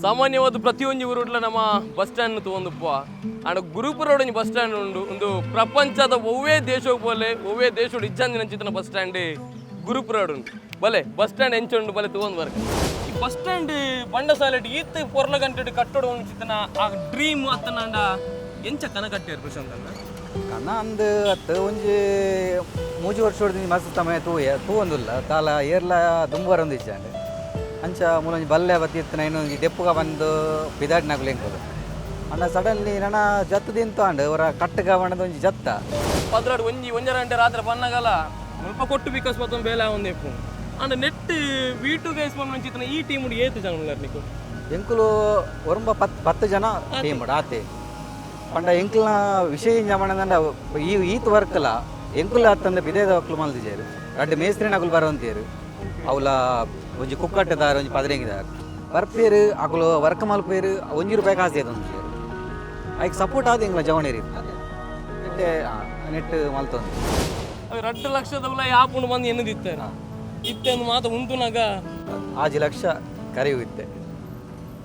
ಸಾಮಾನ್ಯವಾದ ಪ್ರತಿಯೊಂಜಿ ಊರುಡ್ಲ ನಮ್ಮ ಬಸ್ ಸ್ಟ್ಯಾಂಡ್ ತೂವೊಂದುಪ್ಪ. ಆಂಡ ಗುರುಪುರ ಒಂಜಿ ಬಸ್ ಸ್ಟ್ಯಾಂಡ್ ಉಂಡು. ಉಂದು ಪ್ರಪಂಚದ ಒವ್ವೇ ದೇಶಕ್ಕೆ ಬೋಲೆ, ಒವ್ವೇ ದೇಶಡ್ ಇಜ್ಜಂದಿನಂಚಿತ್ತಿನ ಬಸ್ ಸ್ಟ್ಯಾಂಡ್ ಗುರುಪುರ ಉಂಡು. ಬಲೆ, ಬಸ್ ಸ್ಟ್ಯಾಂಡ್ ಎಂಚ ಉಂಡು, ಬಲೆ ತೂವೊಂದು ಬರ್ಕ. ಈ ಬಸ್ ಸ್ಟ್ಯಾಂಡ್ ಬಂಡಸಾಲೆಡ್ ಈತ್ ಪೊರ್ಲ ಗಂಟೆಡ್ ಕಟ್ಟಡ ಒಂಚಿತ್ತಿನ ಆ ಡ್ರೀಮ್ ಅತ್ತನಾಂಡ ಎಂಚ ಕನ ಕಟ್ಟಿಯರ್ ಪ್ರಶಾಂತ್ ಅಣ್ಣ? ಕನ ಅಂದ್ ಅತ್ತು, ಒಂಜಿ 3 ವರ್ಷ ಮಸ್ತ್ ಸಮಯ ತೂಯ ತೂವೊಂದುಲ್ಲ. ದಾಲ ಏರ್ಲ ದುಂಬು ಬರೊಂದು ಇಜ್ಜಾಂಡ್. ಅಂಚ ಮೂಲೊಂಜಿ ಬಲ್ಲೆ ಬತ್ತಿ ಇತ್ತಿನ ಇನ್ನೊಂಜಿ ದೆಪ್ಪುಗ ಬಂದು ಪಿದಾಡಿನಕುಲು ಎಂಕುಲು. ಅಂಡ ಸಡನ್ಲಿ ನನ ಜತ್ತು ದಿಂತು ಆಂಡ್, ಅವರ ಕಟ್ಟುಗ ಬಣ್ಣದ ಒಂಜಿ ಜತ್ತ. 12 ಒಂಜಿ 1.5 ಗಂಟೆ ರಾತ್ರಿ ಬನ್ನಗಲ ಮುಲ್ಪ ಕೊಟ್ಟು because ಮತ್ತೊಂದು ಬೇಲೆ ಆವೊಂದು ಇಪ್ಪು. ಅಂಡ ನೆಟ್ ವಿ ಟು ಗೈಸ್ ಪನ್ಪುನಂಚಿತ್ತಿನ ಈ ಟೀಮ್ ಏತ್ ಜನ ಉಲ್ಲೆರ್ ನಿಕು? ಎಂಕುಲು ಒರುಂಬ ಪತ್ 10 ಜನ ಟೀಮ್ ಆತೆ. ಪಂಡ ಎಂಕಲ್ನ ವಿಷಯ ಇಂಜ ಈ ಈತ್ ವರ್ಕ್ಲ ಎಂಕುಲು ಅತ್ತಂದೆ ಬಿದೇದ ಮಕ್ಳು ಮಲ್ದಿಜೇರು. ರಡ್ಡ್ ಮೇಸ್ತ್ರಿನಕುಲು ಬರೋಂತೇರು. ಅವಲ ಒಂಜಿ ಕುಕ್ಕಟ್ಟೆದಾರ, ಒಂಜಿ ಪದರಿಂಗಿದಾರ ಬರ್ಪೇರು. ಅಕುಲು ವರ್ಕ್ ಮಲ್ಪೇರು, 1 ರೂಪಾಯಿ ಕಾಸು ಒಂಜೇರು. ಐಕ್ ಸಪೋರ್ಟ್ ಆದ ಎಂಕ್ಲ ಜವಣೇರಿ ನೆಟ್ಟೆ ನೆಟ್ ಮಲ್ತೊಂದು. ಅವು 2 ಲಕ್ಷದ ಉಲ ಆಪುಂಡು ಬಂದು ಎನ್ನುದಿತ್ತಾರೆ. ಇತ್ತೆ ಒಂದು ಮಾತ ಉಂತುನಾಗ 6 ಲಕ್ಷ ಕರೆಯು ಇತ್ತೆ.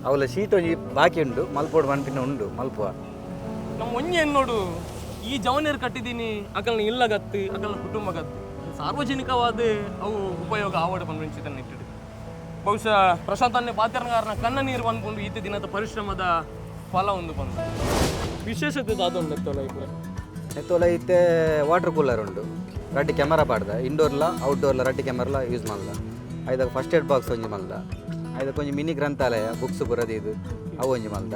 ಅವಲ ಶೀಟ್ ಒಂಜಿ ಬಾಕಿ ಉಂಡು, ಮಲ್ಪೋಡು ಪನ್ಪಿನ ಉಂಡು, ಮಲ್ಪುವ. ನಮ್ಮ ಒಂಜಿ ಎನ್ನೋಡು, ಈ ಜವನೆರ್ ಕಟ್ಟಿದ್ದೀನಿ ಅಕಲ್ನ ಇಲ್ಲ ಗತ್ತು, ಅಕಲ್ನ ಕುಟುಂಬ ಗತ್ತು, ಸಾರ್ವಜನಿಕವಾದ ಅವು ಉಪಯೋಗ ಆವಡ್ ಪನ್ಪಿನ ನಿಟ್ಟಿಡು. ಬಹುಶಃ ಪ್ರಶಾಂತ್ ಅನ್ನೆ ಪಾತ್ರನಗಾರನ ಕಣ್ಣ ನೀರು ಪನ್ಪುಂಡು ಈತ ದಿನದ ಪರಿಶ್ರಮದ ಫಲ ಒಂದು ಬಂದು. ವಿಶೇಷತೆ ದಾದ ಉಂಡು ಎತ್ತೋಲ ಇಪ್ಪ? ನೆತ್ತೋಲ ಇತ್ತೆ ವಾಟರ್ ಕೂಲರ್ ಉಂಡು. ರಡ್ಡ್ ಕ್ಯಾಮರಾ ಪಾಡ್ದ, ಇಂಡೋರ್ಲ ಔಟ್ಡೋರ್ಲ ರಡ್ಡ್ ಕ್ಯಾಮರಾಲ ಯೂಸ್ ಮಲ್ದ. ಐದಾಗ ಫಸ್ಟ್ ಏಡ್ ಬಾಕ್ಸ್ ಒಂಜಿ ಮಲ್ದ. ಐದಕ್ಕೆ ಒಂಜಿ ಮಿನಿ ಗ್ರಂಥಾಲಯ, ಬುಕ್ಸ್ ಪೂರ ದೀದು ಅವು ಒಂಜಿ ಮಲ್ದ.